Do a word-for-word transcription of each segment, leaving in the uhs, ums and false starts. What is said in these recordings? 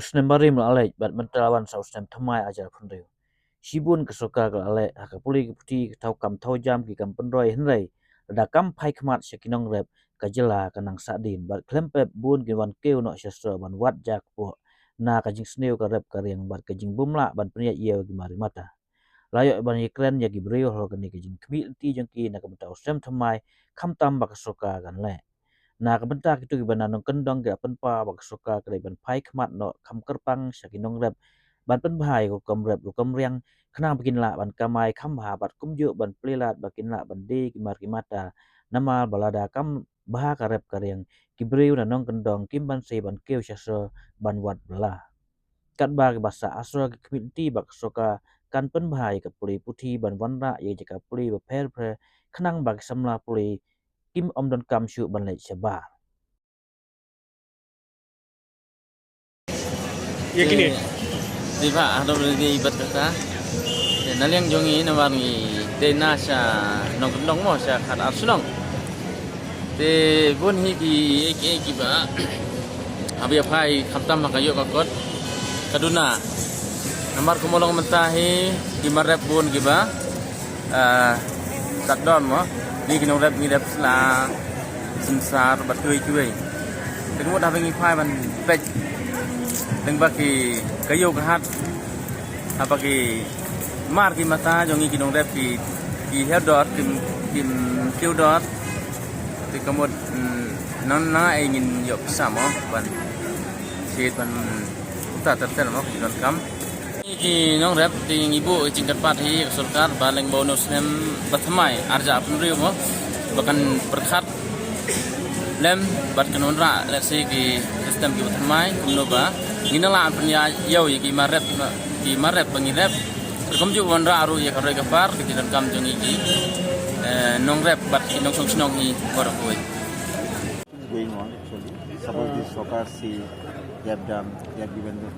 U snem barim la leit bad mynta la wan sa u snem thymmai arhajar arphew hynriew. Shibun ka sorkar ka la leh ha ka pule ki puthi, ka thaw kam thaw jam, ki kam pynroi, hynrei lada kam phai khmat sha ki nongrep, ka jylla ka nang sahdien bad khlem pep bun kin wan kiew noh sha sor ban wad ja kpoh na ka jingsniew ka rep ka riang bad ka jingbymlah ban pynïaid ïew ki mar ki mata. La ïoh ban ïakren ïa ki briew halor kane ka jingkhmih lynti jong ki na ka bynta u snem thymmai, khamtam ba ka sorkar kan leh. Na ka bynta kito kiba na nongkyndong, ki la pynpaw ba ka sorkar ka dei ban phai khmat noh kham kyrpang sha ki nongrep ban pynbha ïa ka rukom rep rukom riang, khnang ba kin lah ban kamai kham bha bad kumjuh ban plie lad ba kin lah ban die ki mar ki mata. Namar ba lada kam bha ka rep ka riang, ki briew na nongkyndong kim banse ban kiew sha sor ban wad bylla. Katba kiba sah asor ki khmih lynti ba ka sorkar kan pynbha ïa ka pule puthi ban wanrah ïa ka jaka pule bapher bapher, khnang ba ki samla pule kim ym donkam shuh ban leit shabar. Ïa kine. Te, te ba, haduh ba dei bad kata. Te na liang jong ngi namar ngi dei na sha nongkyndong mo sha khatar shnong. Te bun hi ki, ki, kiba hap ïa phai khamtam ha ka ïoh ka kot ka duna. Namar kumno long mynta hi ki mar rep bun kiba, ah, kat don mo. Ni ki nongrep ngi rep sla synsar bad kiwei kiwei. Te kumno haba ngi phai ban peit teng ba ki ka ïoh ka hat. Haba ki mar ki mata jong ngi ki nongrep ki, ki hiar dor, kim, kim kiew dor. Te ka mut, mm, nang nang ai ngin ïoh pisa mo ban shet ban uta ter ter mo ki donkam. Ki nongrep te ngi buh jingkyrpad hi ka sorkar ba lyngba une u snem ba thymmai arhajar arphew hynriew mo ba kan pyrkhat lem bad kan wanrah lehse ki system kiba thymmai kumno ba ngin nang lah ban pynïaid ïew ïa ki mar rep, ki mar rep ba ngi rep. Kumjuh wanrah ruh ïa ka roi ka par ka jingdonkam jong ngi ki, eh, nongrep bad ki nongshong shnong hi baroh kawei. Is going on actually. Some of these Sokar, see, they have done, they have given the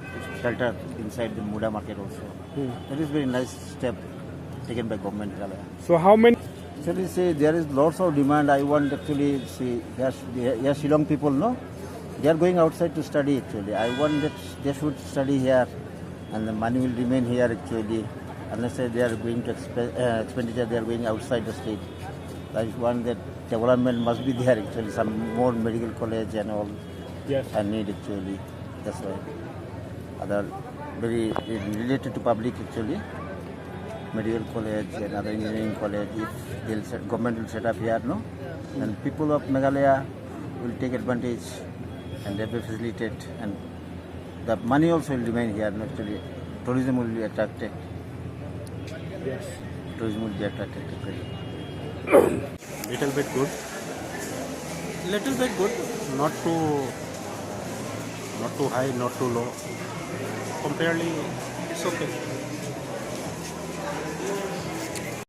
shelter inside the Muda market also. Hmm. That is very nice step taken by government Meghalaya. So how many? Actually, see, there is lots of demand. I want actually, see, here, here Shillong people, no? They are going outside to study actually. I want that they should study here and the money will remain here actually. Unless they are going to expe-, uh, expenditure, they are going outside the state. I want that development must be there actually, some more medical college and all. Yes. I need actually. That's why. Other very related to public actually. Medical college and other engineering college, if they'll set, government will set up here, no? And people of Meghalaya will take advantage and they will facilitate and the money also will remain here, no? Actually, tourism will be attracted. Yes. Tourism will be attracted to Kerala. Little bit good. Little bit good, not too, not too high, not too low. Comparatively, it's okay.